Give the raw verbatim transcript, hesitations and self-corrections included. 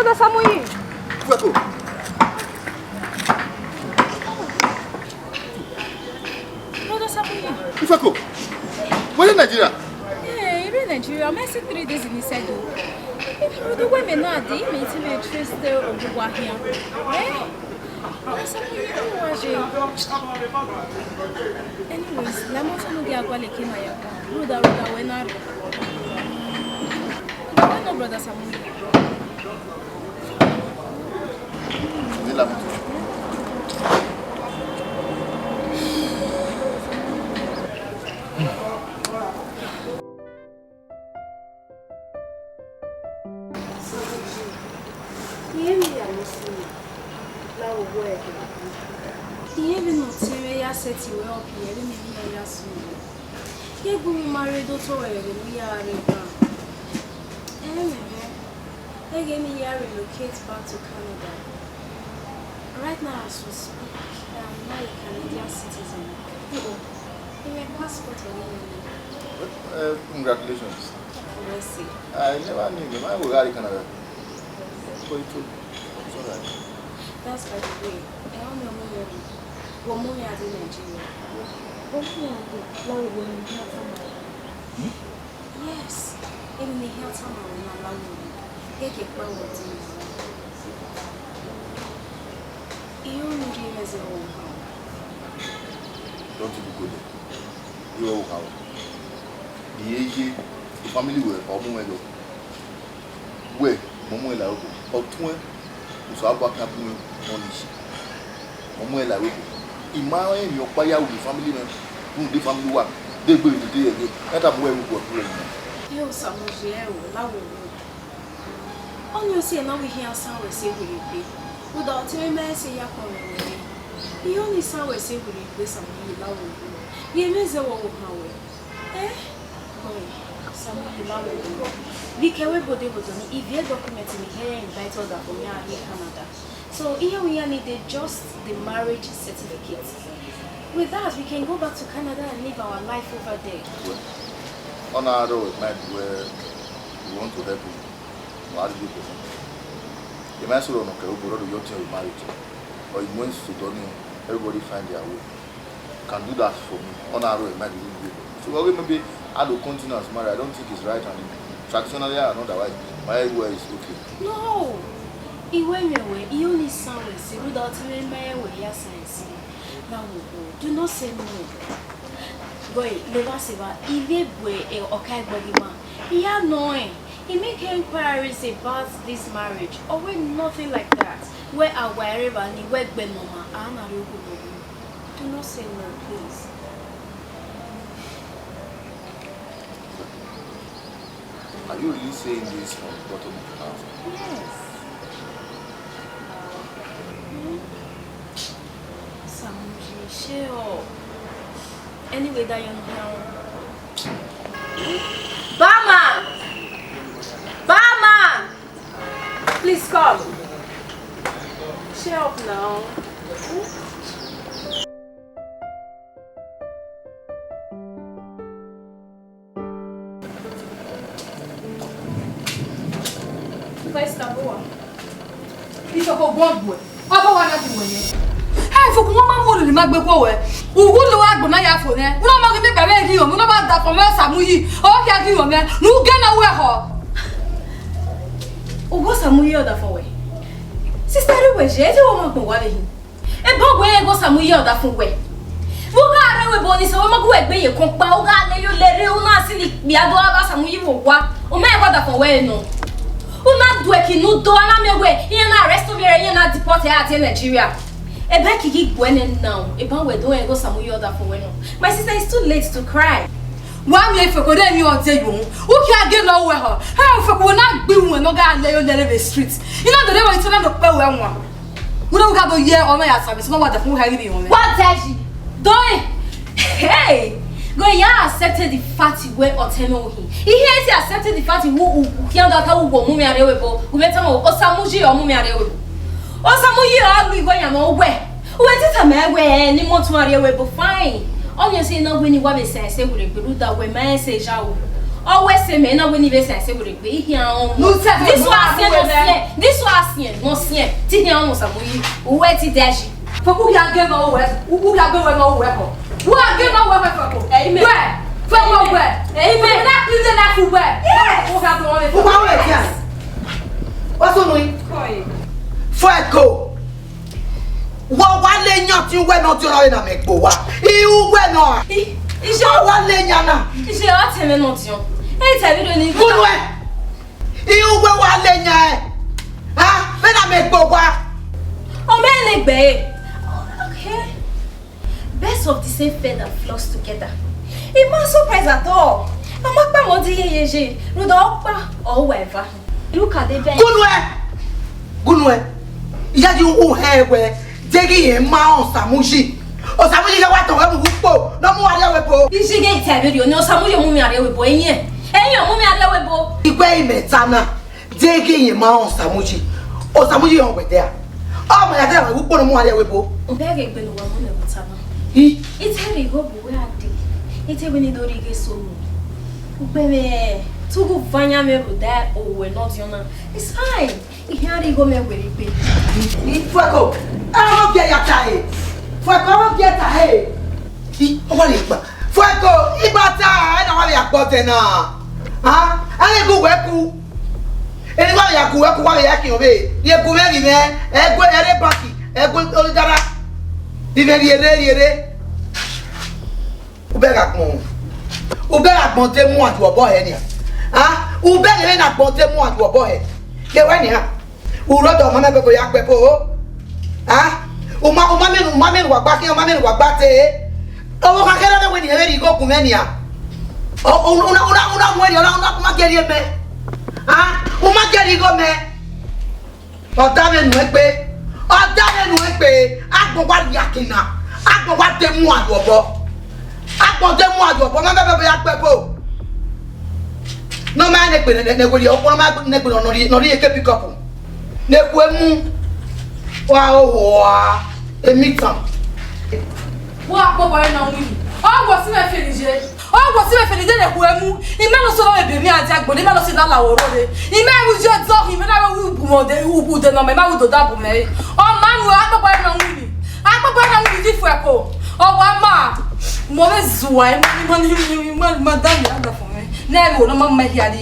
Brother Samuyi. Fueko. Brother Samuyi. Fueko. Wẹ rre Nigeria? Eh, I rre Nigeria. I see three days in Isedo. Brother, wẹ mẹ na di, mẹ ti vbe trace the Oguwa here. Eh? Anyways, la ma funu ghi a gualọ eke na ya. Rhuda, rhuda, wẹ na rre. Wẹ nọ brother Samuyi. Irẹn vbe ya ne ọ sunu la vbe owẹ ẹre. Irẹn vbene ọ tie mwẹ ya sẹtin wẹ ọ biẹ vbene I ya sunu. Ke egbe u ma rre do tọ wẹ vbe ne u ya rre ban. Ẹmwẹ mwẹ, ẹghẹ ne I ya relocate back to Canada. Right now as we speak, I am now a Canadian citizen. Irẹn passport ọnii nene. Well, uh, congratulations. Mercy. I never knew you. My work out in Canada. But it's okay. It's all right. That's by the way. I don't know where you are. But mommy are in Nigeria. But mommy are in Nigeria. Yes. Even the health time I will not allow you. Get your power to me. You only give us a one. Don't you go there. Iwẹ vbe okaro. Iye ye, family wẹ, ọ mu mwẹ dọ. Wẹ, mẹ ọ mu mwẹ la obo. Ọtuẹn, Osanobua khian bu mwẹ ọnii. Mẹ ọ mu mwẹ la obo. I ma rẹn emwi ọkpa ya ru family mwẹ, rhunmwuda family uwa, de gbe vbe dede ẹre. Ẹ ta mu wẹ ru guẹ kure nẹ. Iye Osanobua, ẹ o, la wo wo. Ọnii ọ si ẹre ne ọ wẹ ihian san wẹ sẹ werriegbe, rhunmwuda ọtẹn mwẹ ma sẹ ya kpọnmwẹ wẹ re. Iye ọnii san wẹ sẹ werriegbe, Samuyi, la wo wo. Rhie mwẹ zẹ vbe ohan wẹ. Eh? Boy, Samuyi, la wo wo. Vbe ikẹvbo ebo de vbe odọ nii, I viẹ document ne I hẹ invite ọdafẹn mwẹ a rrie Canada. So, iye mwẹ iran need just the marriage certificate. With that, we can go back to Canada and live our life over there. Well, ọ na rrọọ wẹ mind wẹ you want to help me. Wa rhie obọ. Emwa eso rọ nọ kẹ obọ rọ do yọ ọtiẹn vbe marriage. Or you went to Donny, everybody find their way. Can do that for me. Ọ na rrọọ wẹ mind wẹ. So, okay, maybe I do continue as married. I don't think it's right and traditionally and otherwise. My way is okay. No! Iwẹ miẹn wẹ, I only san wẹ sẹ, rhunmwuda ọtẹn mwẹ ma wẹ ya san ẹse. Na wo wo, do not say no. Boy, leva seva, I vbe bu ọka ẹgbẹe ghi ma. I ya nọ rẹn. I make inquiries about this marriage. Ọ wẹ nothing like that. Wẹ a wa ẹre evba ni, wẹ gbe nọ ma, a na rhie ohu nọ. Do not say no, please. Are you really saying this from the bottom of your heart? Yes. Hmm? Samuyi, cheer up. Anyway, that young girl. Bama! Bama! Please come. Cheer up now. Hmm? First of all, Isoko guan gbuẹ, ọ bọ wa na di wẹ yẹ. Ẹ, Isoko, wọn ma mu unu ni ma gbe khuọ wẹ. Uwu lo wa gbọna ya fo nẹ. Unu ma ghi miẹn kpẹvbe ghi yọ, unu ma da fọ mwẹ Samuyi, ọ kẹ ghi yọ mwẹ. Nu gẹ na wẹ họ. Uwu Samuyi ọdafẹn wẹ. Sister, ru wẹ ye, ẹ ti wọ ma gbọn wa vbe hin. Ebe ọ wẹ rẹn ghe Samuyi ọdafẹn wẹ. Vbe u gha rre ẹvbo ebo ni sẹ, wẹ ma gu wẹ gbe ye kọn kpa, u gha lele olẹ rre, u na si ni kpia do avbe Samuyi vbe owa. U ma rẹn ghe ọdafẹn wẹ nọ. U na du ẹki ne u do, a na miẹn wẹ, iran na arrest ovbi ẹre, iran na deport ẹre a tie Nigeria. Ebe ẹki ghi gbuẹ nẹ now, ebe wẹ do rẹn ghe Samuyi ọdafẹn wẹ nọ. My sister, it's too late to cry. Wa miẹn Fueko ne emwi ọdẹ yo. U khian gele ọ wẹ họ. Hẹ, Fueko na gbe iwẹn ne ọ gha lẹ yo lele vbe street. I na dọlẹ vbe itọ na do kpẹ wẹ wan. Wẹ ne u gha do ye ọmọ ya service, ne wa da fun ha ghi vbe wan. Wa da yi. Dọe. Hey, go ya accepted the fact wẹ ọtẹn nọ hin. He has accepted the fact who who can that who go mu mi are we bo. U vbe tama Osamuyi ọ mu mi are we bo. Osamuyi ọ lu igho yan no wẹ. Uwẹ te tama wẹ ni mo tun are we bo, fine. Ọni si na wẹ ni wa vbe sa ẹse wẹ regbe, rhunmwuda wẹ ma ẹse ya o. Ọ wẹ sẹ mẹ na wẹ ni vbe sa ẹse wẹ regbe, I khian ọmọ. Nu sẹ fẹ This one siẹn no siẹn. This one siẹn no siẹn. Ti khian ọmọ Osamuyi. Uwẹ ti da yi. Fueko, u khian gele ọ wẹ, u khian gele ọ wẹ họ. U khian gele ọ wẹ Fueko. Amen. Wẹ, Fueko wẹ. Amen. Fueko na clean the life wẹ. Yes. U khian gele ọ wẹ Fueko. Uwa wẹ dia. What's on we? Fueko. Wa wa le yan ti wẹ nọ ti ọna na mẹ gbo wa. I u wẹ nọ. I, iṣẹ́ wa le yan na. Iṣẹ́ ọtẹn mẹ nọ ti ọ. E ta video ni. Kunu ẹ. I u wẹ wa le yan ẹ. Ha? Vbe na mẹ gbo wa. Ọ mẹ ne gbe. Okay. Birds of the same feather flocks together. It ma surprise at all. A ma kpa mọ di yeye ye. Rhunmwuda ọkpa ọ wa eva. Look at the bird. Gunu ẹ. Gunu ẹ. Iya di u hẹ wẹ. Deghi yẹn ma Osamuyi. Osamuyi ya wa tọn wẹ mu kpo. No mu wa rhie wẹ bo. Iye ghe ta video ni Osamuyi mu mi rhie wẹ bo. Eyin. Eyin mu mi rhie wẹ bo. Igbe imẹ ta na. Deghi yẹn ma Osamuyi. Osamuyi ọ wẹ dia. Ọ ma ya dia wẹ ukpo no mu wa rhie wẹ bo. Bẹghe egbe ne uwa mu nẹ vbe ota na. I? I te rhie igho bu wẹ a dee. I te wẹ ne I do rhie igho eso mu. Ugbẹn mwẹ, te u gu vanya mwẹ rhunmwuda owẹ ne ọ diọn na. It's fine. I khian rhie igho mẹ werriegbe. I, Fueko, a ọ gie ya ta he. Fueko, a ọ gie ta he. I, ọ wa rhie igba. Fueko, igba ta, ẹ na wa vbe ya kpọ tẹ na. Ha? A ghi gu wẹ ku. Eni wa vbe ya gu wẹ ku, wa vbe ya khian vbe. Rhie gu mwẹ ghi mwẹ, ẹ gu ẹre banki, ẹ gu oridara. Vbe mwẹ rhie rre, rhie rre. U bẹghe agbọn. U bẹghe agbọn te mu adu ọbọ hẹ nian. Ha? U bẹghe vbene agbọn te mu adu ọbọ hẹ. Ke wẹ nian. U rre ọdọ ọmọ mẹ koko ya kpẹ po. Ha? U ma, u ma miẹn, u ma miẹn wa gba khian, u ma miẹn wa gba te. Ọvbokhan kherhe ọghe wẹ ne irẹn vbe rhie igho gu mwẹ nian. Ọ, u, u na, u na, u na mu ẹre, u na, u na, u ma gie rhie mẹ. Ha? U ma gie rhie igho mẹ. Ọ da mwẹ nuẹn gbe. Ọ da mwẹ nuẹn gbe. Agbọn wa rhie akin na. Agbọn wa de mu adu ọbọ. Agbọn de mu adu ọbọ. Ma mẹ bẹbẹ ya kpẹ po. Ne ọ ma ne egbe ne, ne, ne wẹ rhie, ọkpọ ne ọ ma ne egbe ne ọ rhie, ne ọ rhie eke pickup. Ne ekhue mu, wa hoho a, emitan. Wa kpọbọ ẹre na winna. Ọ wọ si mwẹ finish. Ọ wọ si mwẹ finish, de ne ekhue mu. I ma nọ sẹ ne ọ vbe ebe emwi a dia agbọn, I ma nọ sẹ ne a la oro rre. I ma ru ye dọ, I ma na ru bu mẹ de, u bu de nọ mẹ, I ma ru do da bu mẹ re. Ọ ma nu, a kpọbọ ẹre na winna. A kpọbọ ẹre na winna, di Fueko. Ọ wa ma, mo vbe zua, I ma, I ma, I ma, I ma da ye, a da fo mwẹ. Ne ẹ ru, ọ na ma ma hia rrie.